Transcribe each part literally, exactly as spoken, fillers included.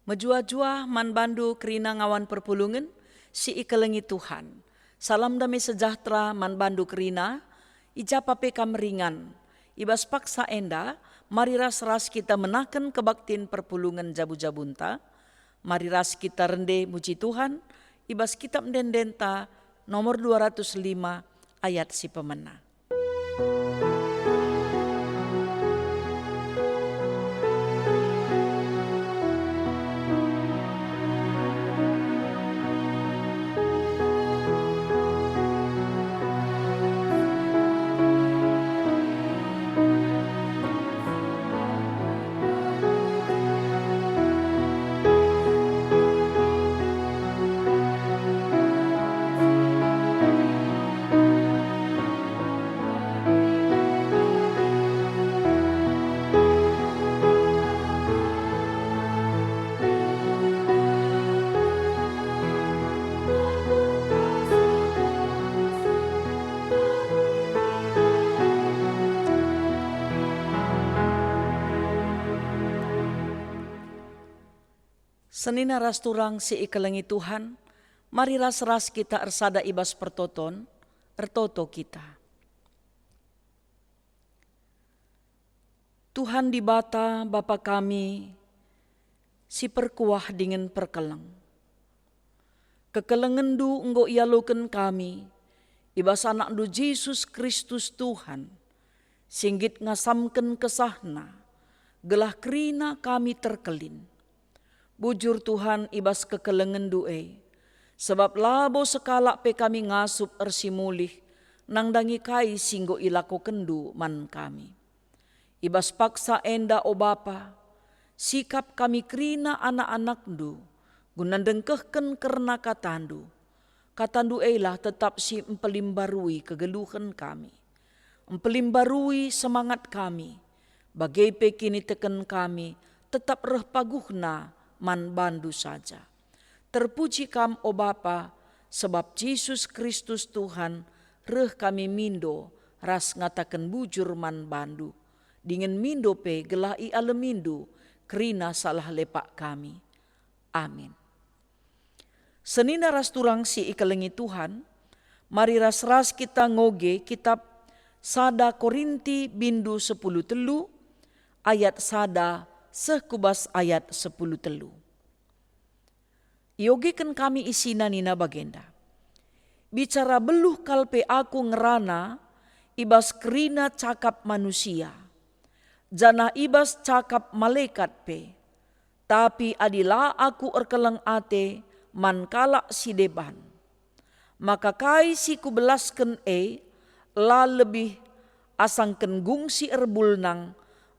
Mejuah-juah man bandu kerina ngawan perpulungen si ikelengi Tuhan. Salam damai sejahtera man bandu kerina, i ja pe kam ringan. I bas paksa enda, mari ras-ras kita menaken kebaktin perpulungen jabu-jabunta. Mari ras kita rende muji Tuhan, i bas Kitap Ende-endenta nomor dua ratus lima ayat si pemena. Senina ras turang si ikelengi Tuhan, mari ras-ras kita ersada i bas pertoton, ertoto kita. Tuhan Dibata, Bapa kami, si perkuah dingen perkeleng. KekelengenNdu enggo ialoken kami i bas AnakNdu Jesus Kristus Tuhan, si nggit ngasamken kesahNa, gelah kerina kami terkelin. Bujur Tuhan i bas kekelengenNdu e, sabap labo sekalak pe kami ngasup ersimulih nandangi kai si enggo ilakokenNdu man kami. I bas paksa enda, o Bapa, sikap kami kerina anak-anakNdu, guna ndengkehken kerna kataNdu. KataNdu elah tetap si mpelimbarui kegeluhen kami, mpelimbarui semangat kami, bage pe kiniteken kami tetap reh paguhna man bandu saja. Terpuji Kam, o Bapa, sebab Jesus Kristus Tuhan reh kami mindo ras ngataken bujur man bandu, dingen mindo pe gelah ialemindu kerina salah lepak kami. Amin. Senina ras turang si ikelengi Tuhan, mari ras-ras kita ngoge kitap sada Korinti bindu sepuluh telu, ayat sada seh ku bas ayat sepuluh telu. Iogeken kami isina nina bagenda, "Bicara beluh kal pe aku ngerana i bas kerina cakap manusia, janah i bas cakap malekat pe, tapi adi la aku erkeleng ate man kalak si deban, maka kai si kubelasken e la lebih asangken gung si erbulnang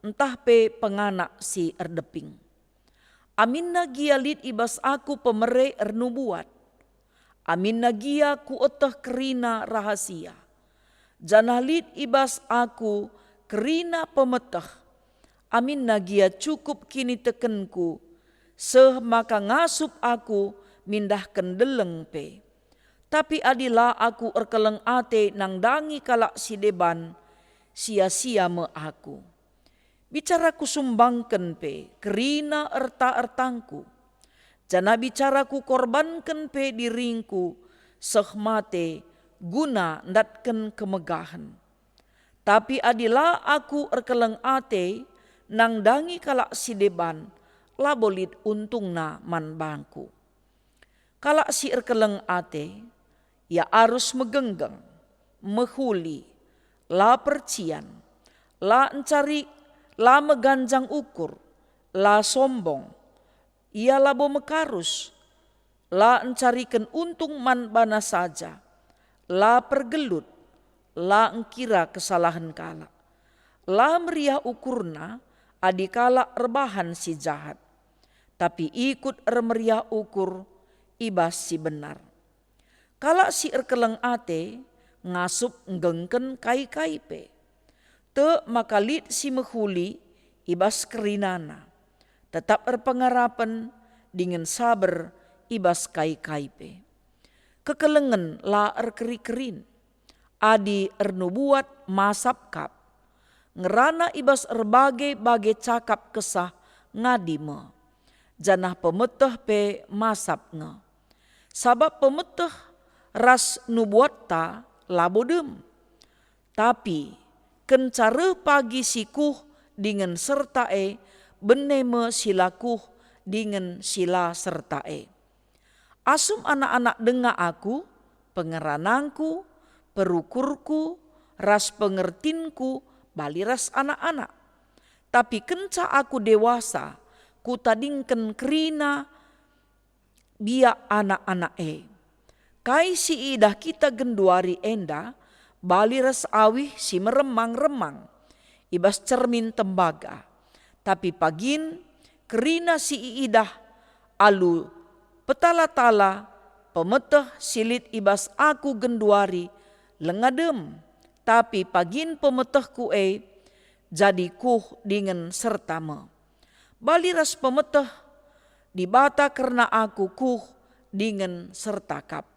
ntah pe penganak si erdeping. Aminna gia lit i bas aku pemere ernubuat, aminna gia kueteh kerina rahasia, janah lit i bas aku kerina pemeteh, aminna gia cukup kinitekenku, seh maka ngasup aku mindahken deleng pe. Tapi adi la aku erkeleng ate nandangi kalak si deban, sia-sia me aku. Bicara kusumbangken pe kerina erta-ertangku, janah bicara kukorbanken pe diringku seh mate guna ndatken kemegahen. Tapi adi la aku erkeleng ate nandangi kalak si deban, labo lit untungna man bangku." Kalak si erkeleng ate, ia arus megenggeng, mehuli, la percian, la encari, la meganjang ukur, la sombong, ia labo mekarus, la encariken untung man bana saja, la pergelut, la engkira kesalahen kalak, la meriah ukurna adi kalak erbahan si jahat, tapi ikut ermeriah ukur i bas si benar. Kalak si erkeleng ate ngasup nggengken kai-kai pe. Tek maka lit si mehuli i bas kerinana, tetap erpengarapen dingen saber i bas kai-kai pe. Kekelengen la erkeri-kerin. Adi ernubuat masap kap. Ngerana i bas erbage-bage cakap kesah ngadi me. janah pemeteh pe masap nge. Sabap pemeteh ras nubuatta labo dem. Tapi kenca reh pagi si kuh dingen serta e, bene me si la kuh dingen si la serta e. Asum anak-anak denga aku, pengeranangku, perukurku, ras pengertinku bali ras anak-anak. Tapi kenca aku dewasa, kutadingken kerina biak anak-anak e. Kai si idah kita genduari enda bali ras awih si meremang-remang i bas cermin tembaga. Tapi pagin kerina si iidah alu petala-tala pemeteh si lit i bas aku genduari lenga dem, tapi pagin pemetehku e jadi kuh dingen serta me. Bali ras pemeteh Dibata kerna aku kuh dingen serta kap.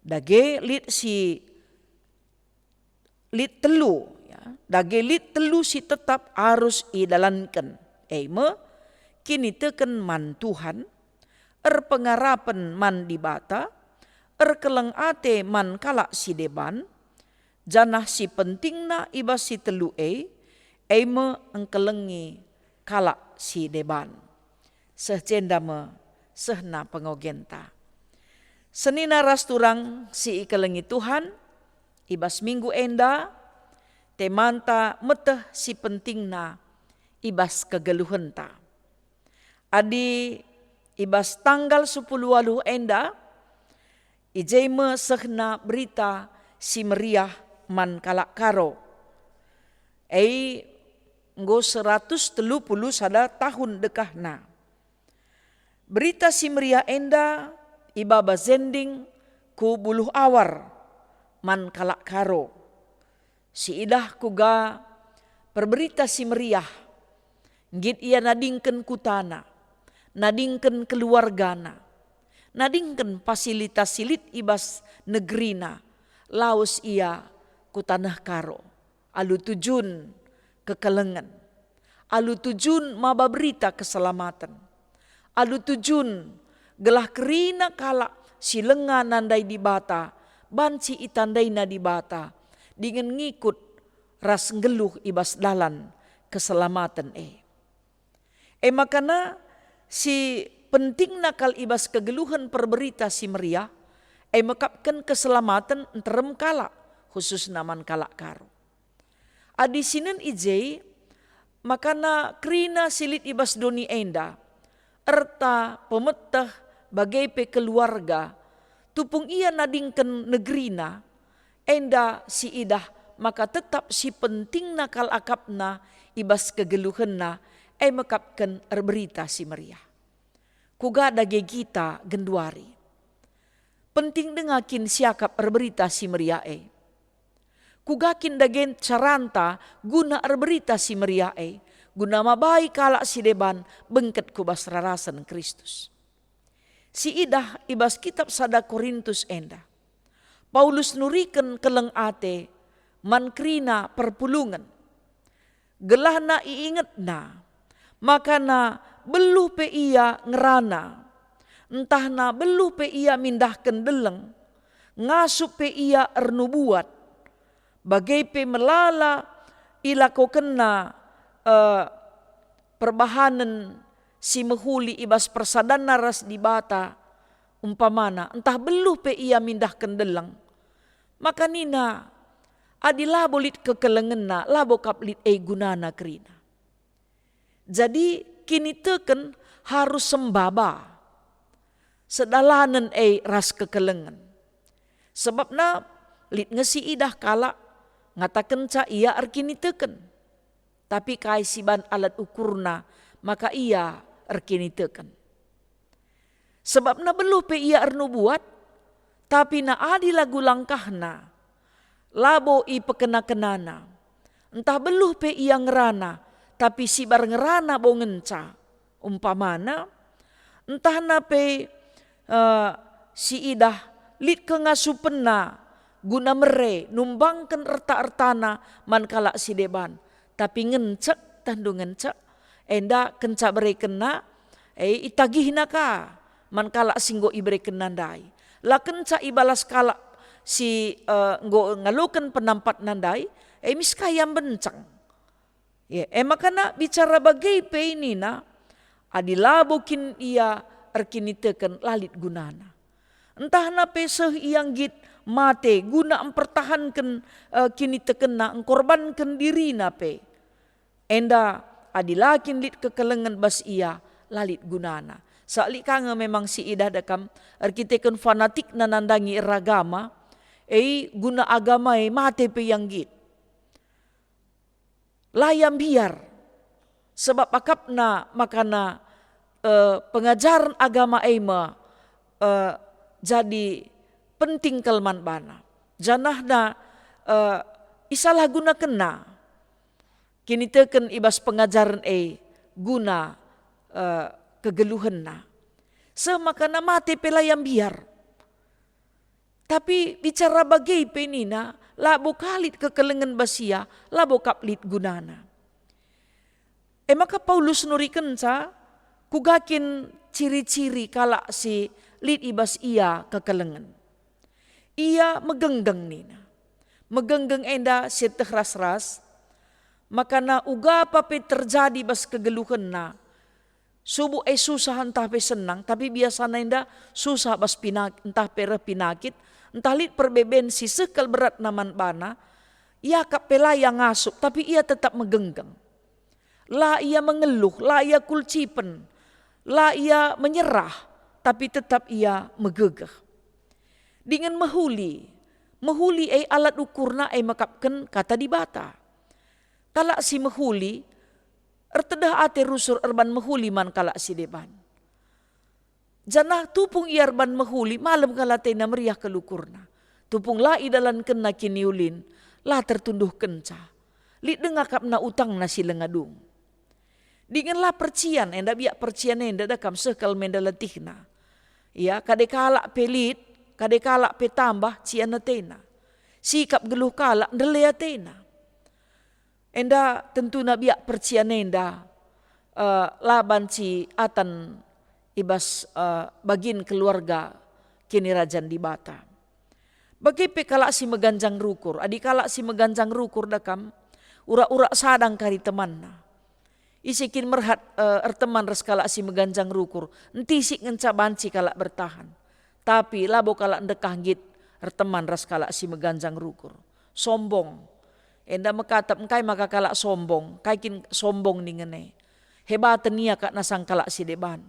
Dage lit si lit telu, ya, dage lit telu si tetap arus idalanken, e me, kiniteken man Tuhan, erpengarapen man Dibata, erkeleng ate man kalak si deban, janah si pentingna i bas si telu e, e me engkelengi kalak si deban. Seh jenda me sehna pengogenta. Senina ras turang si ikelengi Tuhan, i bas minggu enda, temanta meteh si pentingna i bas kegeluhenta. Adi i bas tanggal sepuluh waluh enda, i je me sehna Berita Si Meriah man kalak Karo. E enggo seratus telu puluh sada tahun dekahna. Berita Si Meriah enda ibaba zending ku buluh awar man kalak Karo. Siidah kuga perberita si meriah, nggit ia nadingken kutana, nadingken keluargana, nadingken fasilitas si lit i bas negerina, lawes ia ku taneh Karo, alu tujun kekelengen, alu tujun maba berita keselamaten, alu tujun gelah kerina kalak si lenga nandai Dibata banci itandaina Dibata dingen ngikut ras nggeluh i bas dalan keselamaten e. E makana si pentingna kal i bas kegeluhen perberita si meriah, e mekapken keselamaten nterem kalak, khususna man kalak Karo. Adi sinen i je, makana kerina si lit i bas doni enda, erta, pemeteh, bage pe keluarga, tupung ia nadingken negerina, enda si idah maka tetap si pentingna kal akapna i bas kegeluhenna, e mekapken erberita si meriah. Kuga dage kita genduari? Penting denga kin siakap erberita si meriah e? Kuga kin dage caranta guna erberita si meriah e, guna mabai kalak si deban bengket ku bas rarasen Kristus? Siidah i bas kitap sada Korintus enda, Paulus nuriken keleng ate man kerina perpulungen. Gelahna iingetna, makana beluh pe ia ngerana, ntahna beluh pe ia mindahken deleng, ngasup pe ia ernubuat, bage pe melala ilakokenna, eh, perbahanen si mehuli i bas persadanna ras Dibata, umpamana, ntah beluh pe ia mindahken deleng, maka nina, adi labo lit kekelengenna, labo kap lit e gunana kerina. Jadi, kiniteken harus sembaba, sedalanen e ras kekelengen. Sebabna lit nge si idah kalak ngatakenca ia erkiniteken, tapi kai si ban alat ukurna maka ia erkiniteken? Sebabna beluh pe ia ernubuat, tapi na adi lagu langkahna, labo ipekena-kenana. Ntah beluh pe ia ngerana, tapi sibar ngerana bo ngenca. Umpamana, ntahna pe, eh, si idah lit kengasupenna guna mere numbangken erta-ertana man kalak si deban, tapi ngencek, tehndu ngencek, enda kenca berekenna, E, itagihna ka man kalak si enggo iberekenna ndai. La kenca ibalas kalak si, e, enggo ngaloken penampatna ndai, e mis ka ia mbenceng. Ya, e makana bicara bage pe nina, adi labo kin ia erkiniteken, la lit gunana. Ntahna pe seh ia nggit mate guna mpertahanken, e, kinitekenna, engkorbanken dirina pe. Enda adi la kin lit kekelengen bas ia, la lit gunana. Seh lit ka nge memang si idah dekam, erkiteken fanatikna nandangi eragama, e guna agama e mate pe ia nggit. La ia mbiar, sebab akapna makana, e, pengajaren agama e me, e, jadi penting kal man bana. Janahna, e, isalah gunakenna kiniteken i bas pengajaren e guna, e, kegeluhenna. Seh makana mate pe la ia mbiar. Tapi bicara bage pe nina, labo ka lit kekelengen bas ia, labo kap lit gunana. E maka Paulus nurikenca, kuga kin ciri-ciri kalak si lit i bas ia kekelengen. Ia megenggeng nina. Megenggeng enda sieteh ras-ras, makana uga pa pe terjadi bas kegeluhenna, subuk e susah ntah pe senang, tapi biasana enda susah bas pinak-, ntah pe reh pinakit, ntah lit perbeben si seh kal beratna man bana, iakap pe la ia ngasup, tapi ia tetap megenggeng. La ia mengeluh, la ia kulcipen, la ia menyerah, tapi tetap ia megegeh. Dingen mehuli, mehuli e alat ukurna e mekapken Kata Dibata. Kalak si mehuli ertedeh ate rusur erban mehuli man kalak si deban. Janah tupung ia erban mehuli, malem kal atena, meriah kal ukurna. Tupung la idalankenna kiniulin, la tertunduhkenca. Lit denga akapna utangna si langa dung. Dingen la percian, enda biak percian enda dekam seh kal menda letihna. Ya, kade kalak pe lit, kade kalak pe tambah cian atena. Sikap geluh kalak ndele atena. Enda tentuna biak percian enda, eh, la banci atan i bas, eh, bagin keluarga Kinirajan Dibata. Bage pe kalak si meganjang rukur. Adi kalak si meganjang rukur dekam, urak-urak sada ngkari temanna. Ise kin merhat, eh, erteman ras kalak si meganjang rukur, ntisik ngenca banci kalak bertahan. Tapi labo kalak ndekah nggit erteman ras kalak si meganjang rukur. Sombong. Enda mekatep, engkai maka kalak sombong? Kai kin sombong ningen e? Hebaten ia kap nasang kalak si deban.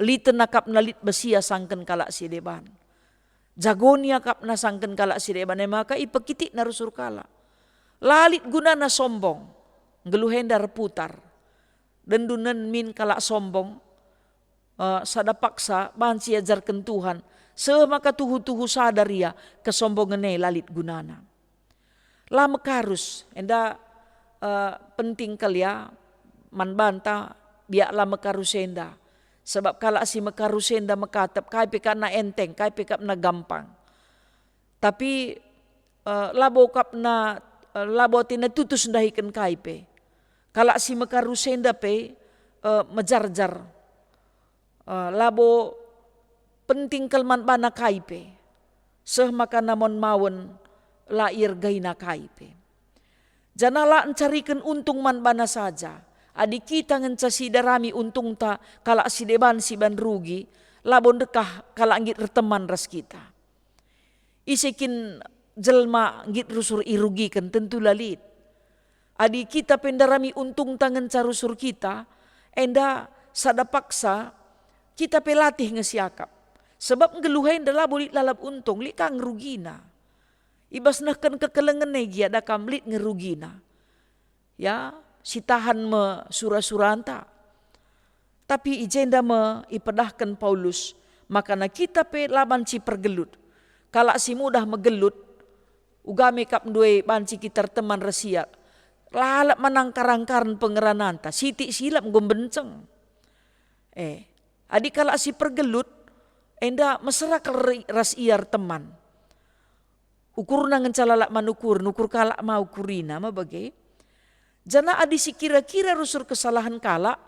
Liten akapna lit bas ia sangken kalak si deban. Jagon ia kap nasangken kalak si deban, e maka ipekitikna rusur kalak. La lit gunana sombong. Nggeluh enda erputar. Dendunen min kalak sombong, eh, sada paksa banci iajarken Tuhan, seh maka tuhu-tuhu sadar ia kesombongen e la lit gunana. La mekarus, enda, eh, penting kal ia man banta biak la mekarus enda. Sebab kalak si mekarus enda mekatep, kai pe kap na enteng, kai pe kap na gampang. Tapi, eh, labo kap na, eh, labo atena tutus ndahiken kai pe. Kalak si mekarus enda pe, eh, mejarjar. Eh, labo penting kal man bana kai pe. Seh maka namon mawen la iergaina kai pe. Janah la encariken untung man bana saja. Adi kita ngenca sidarami untungta kalak si deban si ban rugi, labo ndekah kalak nggit erteman ras kita. Ise kin jelma nggit rusur irugiken? Tentu la lit. Adi kita pe ndarami untungta ngenca rusur kita, enda sada paksa kita pe latih nge siakap. Sebab nggeluh enda labo lit lalap untung, lit ka ngerugina. I bas nehken kekelengen e gia da kam lit ngerugina. Ya, sitahan me sura-suranta. Tapi i jenda me ipedahken Paulus, makana kita pe la banci pergelut. Kalak si mudah megelut, uga me kap ndue banci kita erteman ras ia. Lalap manangkar-angkaren pengerananta, sitik silap enggo mbenceng. Eh, adi kalak si pergelut, enda mesera kal ri-, ras ia erteman. Ukurna ngenca lalap man ukuren, ukur kalak ma ukurina, ma bage. Janah adi si kira-kira rusur kesalahen kalak,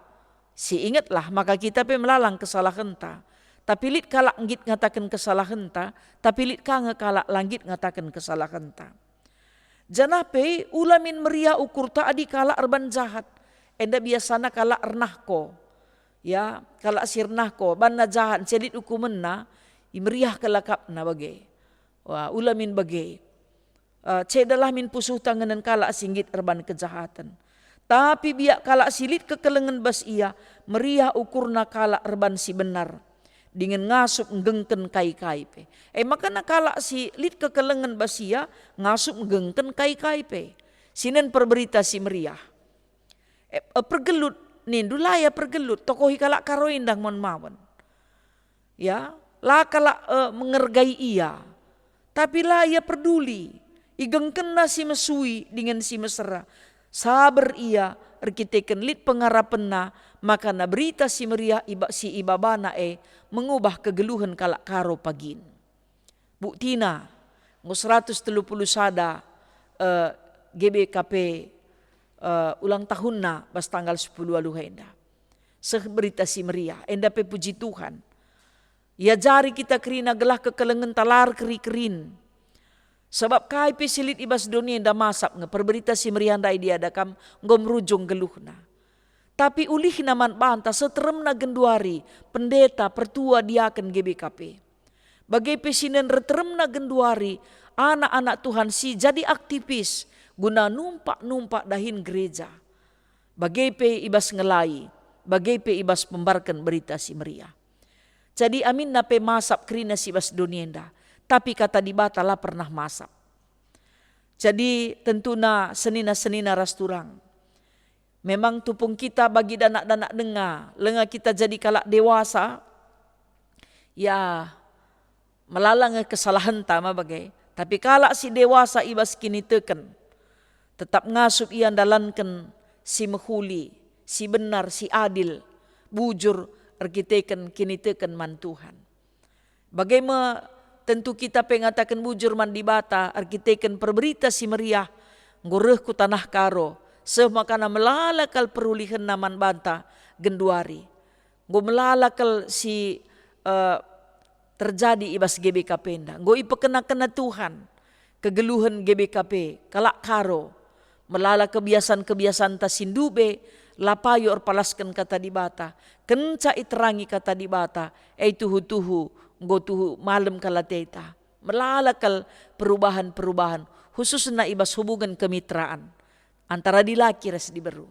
Si ingetlah maka kita pe melalang kesalahenta. Tapi lit kalak nggit ngataken kesalahenta, tapi lit ka nge kalak la nggit ngataken kesalahenta. Janah pe ula min meriah ukurta adi kalak erban jahat, enda biasana kalak ernahko. Ya, kalak si ernahko, banna jahat, ncai lit ukumenna, imeriahken akapna bage. Wah, ula min bage. Eh, cedalah min pusuhta ngenen kalak si nggit erban kejahaten. Tapi biak kalak si lit kekelengen bas ia, meriah ukurna kalak erban si benar, dingen ngasup nggengken kai-kai pe. E makana kalak si lit kekelengen bas ia ngasup nggengken kai-kai pe. Sinen perberita si meriah. E, e, pergelut nindu, la ia pergelut, tokohi kalak Karo enda mawen-mawen. Ya, la kalak, e, mengergai ia, tapi la ia perduli. Igengkenna si mesui dingen si mesera. Saber ia erkiteken lit pengarapenna maka na berita si meriah iba-, si ibabana e mengubah kegeluhen kalak Karo pagin. Buktina, enggo seratus telu puluh sada, eh, G B K P, eh, ulang tahunna bas tanggal sepuluh waluh enda. Seh berita si meriah, enda pe puji Tuhan. Iajari kita kerina gelah kekelengenta la erkeri-kerin. Sabap kai pe si lit i bas doni enda masap nge perberita si meriah ndai diada kam enggo merujung geluhna. Tapi ulihna man banta seteremna genduari, pendeta, pertua, diaken, G B K P. Bage pe sinen reteremna genduari anak-anak Tuhan si jadi aktivis guna numpak-numpak dahin gereja. Bage pe i bas ngelai, bage pe i bas pembarken berita si meriah. Jadi aminna pe masap kerina si bas doni enda, tapi kata Dibata la pernah masap. Jadi tentuna senina-senina ras turang. Memang tupung kita bagi danak-danak denga, langa kita jadi kalak dewasa, ya, melala nge kesalahenta ma bage. Tapi kalak si dewasa i bas kiniteken, tetap ngasup ia ndalanken si mehuli, si benar, si adil, bujur erkiteken kiniteken man Tuhan. Bage me tentu kita pe ngataken bujur man Dibata erkiteken perberita si meriah enggo reh ku tanah Karo, seh makana melala kal perulihenna man banta genduari. Enggo melala kal si, eh, terjadi i bas G B K P enda. Enggo ipekena-kena Tuhan kegeluhen G B K P, kalak Karo. Melala kebiasan-kebiasanta si ndube, la payo erpalasken kata Dibata. Kenca iterangi kata Dibata, e tuhu-tuhu, enggo tuhu malem kal ateta. Melala kal perubahan-perubahan, khususna i bas hubungen kemitraan antara dilaki ras diberu.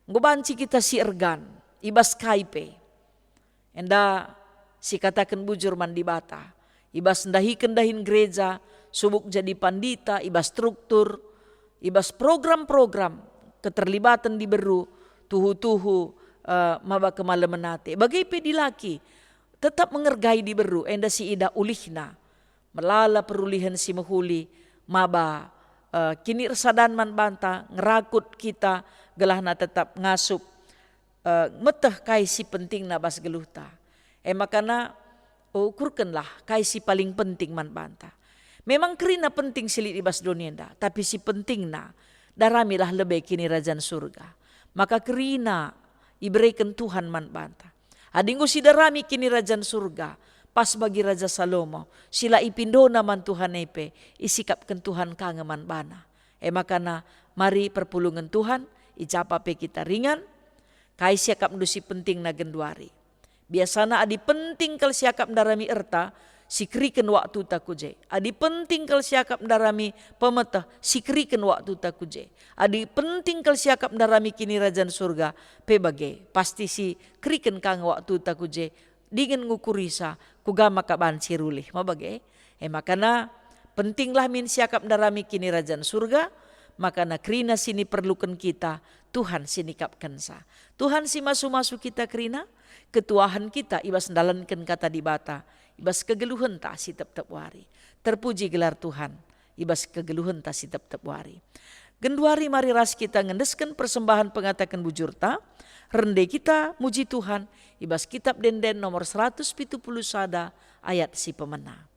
Enggo banci kita si ergan, i bas kai pe. Enda sikataken bujur man Dibata, i bas ndahiken dahin gereja, subuk jadi pandita, i bas struktur, i bas program-program keterlibatan diberu, tuhu-tuhu, eh, maba kemalemen ate. Bage pe dilaki, tetap mengergai diberu, enda si idah ulihna. Melala perulihen si mehuli maba, eh, kinirsadan man banta, ngerakut kita gelahna tetap ngasup, eh, meteh kai si pentingna bas geluhta. E makana, ukurkenlah kai si paling penting man banta. Memang kerina penting si lit i bas doni enda, tapi si pentingna, daramilah lebe Kinirajan Surga. Maka kerina ibereken Tuhan man banta. Adi enggo sidarami Kinirajan Surga, pas bagi Raja Salomo, si la ipindona man Tuhan e pe, isikapken Tuhan ka nge man bana. E makana, mari perpulungen Tuhan, ijapa pe kita ringan, kai siakapndu si pentingna genduari. Biasana adi penting kal siakap ndarami erta, sikeriken waktuta ku je. Adi penting kal siakap ndarami pemeteh, sikeriken waktuta ku je. Adi penting kal siakap ndarami Kinirajan Surga, pe bage, pasti sikeriken ka nge waktuta ku je, dingen ngukurisa, kuga maka banci rulih, ma bage? E makana, pentinglah min siakap ndarami Kinirajan Surga, makana kerina si niperluken kita, Tuhan si nikapkensa. Tuhan si masu-masu kita kerina, ketuahen kita i bas ndalanken kata Dibata, i bas kegeluhenta si tep-tep wari. Terpuji gelar Tuhan, i bas kegeluhenta si tep-tep wari. Genduari mari ras kita ngendesken persembahen pengataken bujurta, rende kita muji Tuhan, i bas Kitab Ende-enden nomor seratus pitu puluh sada ayat si pemena.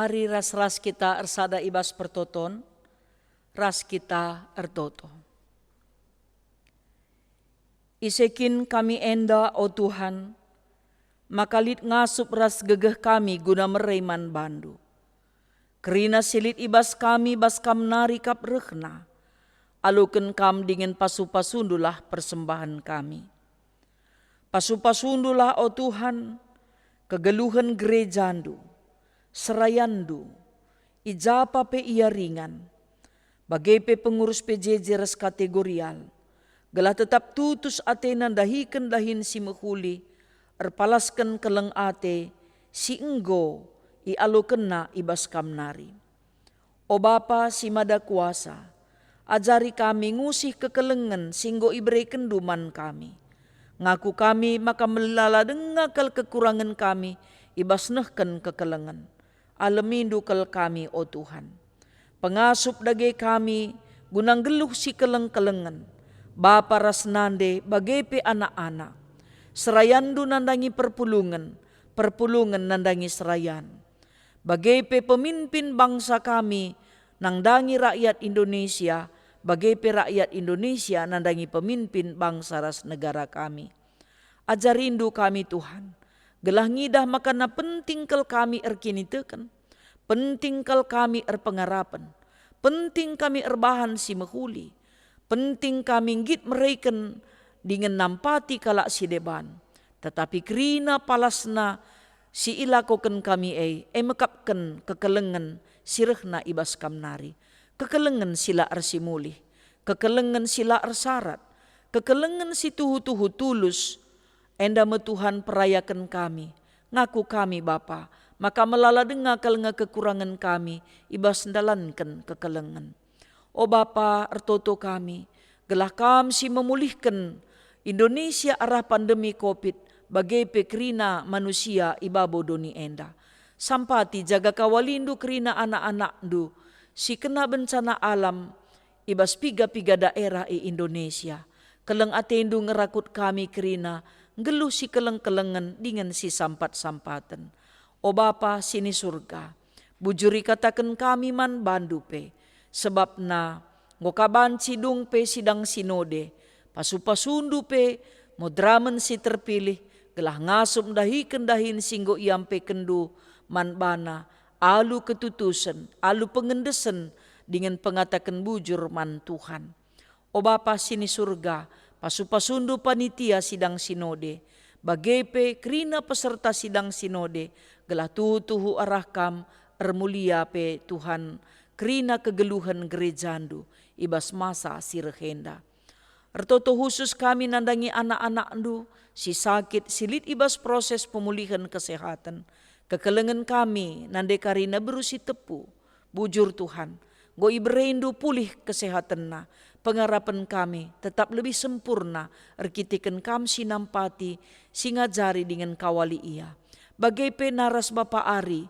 Mari ras-ras kita ersada i bas pertoton, ras kita ertoto. Ise kin kami enda, o Tuhan, maka lit ngasup ras gegeh kami guna mere man bandu. Kerina si lit i bas kami bas Kam nari kap rehna. Aloken Kam dingen pasu-pasundulah persembahen kami. Pasu-pasundulah, o Tuhan, kegeluhen gerejandu, serayanndu, i ja pe ia ringan, bage pe pengurus P J J ras kategorial, gelah tetap tutus atena ndahiken dahin si mehuli, erpalasken keleng ate si enggo ialokenna i bas Kam nari. O Bapa si Mada Kuasa, ajari kami ngusih kekelengen si enggo iberekenndu man kami. Ngaku kami maka melala denga kal kekurangen kami i bas nehken kekelengen. Alemindu kal kami, o Tuhan. Pengasup dage kami guna nggeluh si keleng-kelengen, bapa ras nande bage pe anak-anak. Serayanndu nandangi perpulungen, perpulungen nandangi serayan. Bage pe pemimpin bangsa kami nandangi rakyat Indonesia, bage pe rakyat Indonesia nandangi pemimpin bangsa ras negara kami. Ajarindu kami, Tuhan, gelah ngidah maka penting kal kami erkiniteken, penting kal kami erpengarapen, penting kami erbahan si mehuli, penting kami nggit mereken dingen nampati kalak si deban. Tetapi kerina palasna si ilakoken kami e, e mekapken kekelengen si rehna i bas Kam nari, kekelengen si la ersimulih, kekelengen si la ersarat, kekelengen si tuhu-tuhu tulus. Enda me Tuhan perayaken kami. Ngaku kami, Bapa, maka melala denga kal nge kekurangen kami i bas ndalanken kekelengen. O Bapa, ertoto kami, gelah Kam si memulihken Indonesia arah pandemi covid, bage pe kerina manusia i babo doni enda. Sampati jaga kawalindu kerina anak-anakndu si kena bencana alam i bas piga-piga daerah i Indonesia. Keleng atendu ngerakut kami kerina nggeluh si keleng-kelengen dingen si sampat-sampaten. O Bapa si ni Surga, bujur ikataken kami man bandu pe, sebabna enggo ka banci dung pe sidang sinode, pasu-pasundu pe, moderamen si terpilih, gelah ngasup ndahiken dahin si enggo iampekenndu man bana, alu ketutusen, alu pengendesen, dingen pengataken bujur man Tuhan. O Bapa si ni Surga, pasu-pasundu panitia sidang sinode, bage pe kerina peserta sidang sinode, gelah tuhu-tuhu arah Kam, ermulia pe Tuhan, kerina kegeluhen gerejandu i bas masa si reh enda. Ertoto khusus kami nandangi anak-anakndu si sakit, si lit i bas proses pemulihen kesehaten. Kekelengen kami nande karina beru si tepu. Bujur Tuhan, enggo iberendu pulih kesehatenna. Pengarapen kami tetap lebih sempurna erkiteken Kam si nampati, si ngajari dingen kawali ia. Bage pe naras Bapa Ari,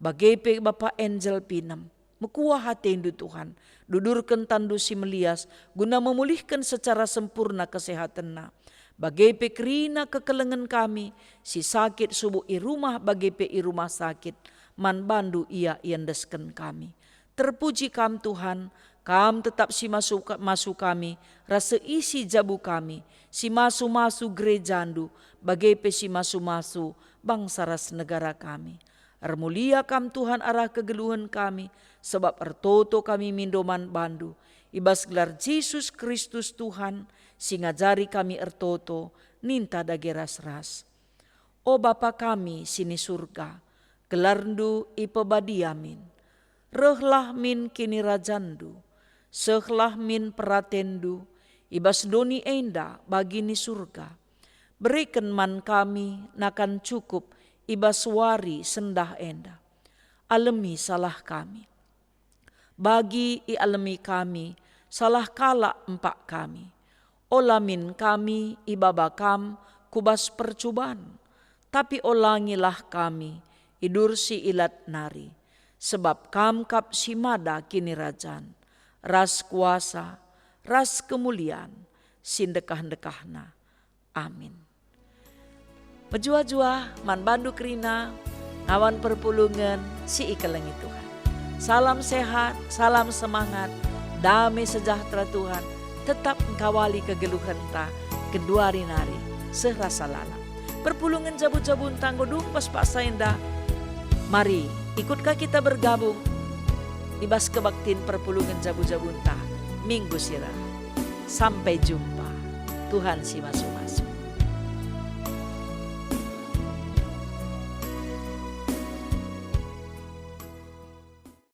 bage pe Bapa Angel Pinem. Mekuah atendu, Tuhan, dudurken tanNdu si melias guna memulihken secara sempurna kesehatenna. Bage pe kerina kekelengen kami si sakit subuk i rumah bage pe i rumah sakit, man bandu ia iendesken kami. Terpuji Kam, Tuhan, Kam tetap si masu, masu kami, ras seisi jabu kami, si masu-masu gerejandu, bage pe si masu-masu bangsa ras negara kami. Ermulia Kam, Tuhan, arah kegeluhen kami, sebab ertoto kami mindo man bandu. I bas gelar Jesus Kristus, Tuhan, si ngajari kami ertoto, ninta dage ras-ras. O Bapa kami si ni Surga, gelarNdu ipebadia min. Rehlah min kinirajanNdu, sehlah min peratenNdu, i bas doni enda bagi ni Surga. Bereken man kami nakan cukup i bas wari sendah enda. Alemi salah kami, bagi ialemi kami salah kalak empak kami. Ola min kami ibaba Kam ku bas percuban, tapi olangilah kami idur si ilat nari, sebab Kam kap si mada kinirajan, ras kuasa, ras kemulian si ndekah-ndekahna. Amin. Mejuah-juah man bandu kerina. ngawan perpulungen si ikelengi Tuhan. Salam sehat, salam semangat, dame sejahtera Tuhan tetap engkawali kegeluhenta genduari nari seh rasa lalap. Perpulungen jabu-jabunta enggo dung bas paksa enda. Mari, ikutka kita bergabung i bas kebaktin perpulungen jabu-jabunta minggu si reh. Sampai jumpa. Tuhan si masuk.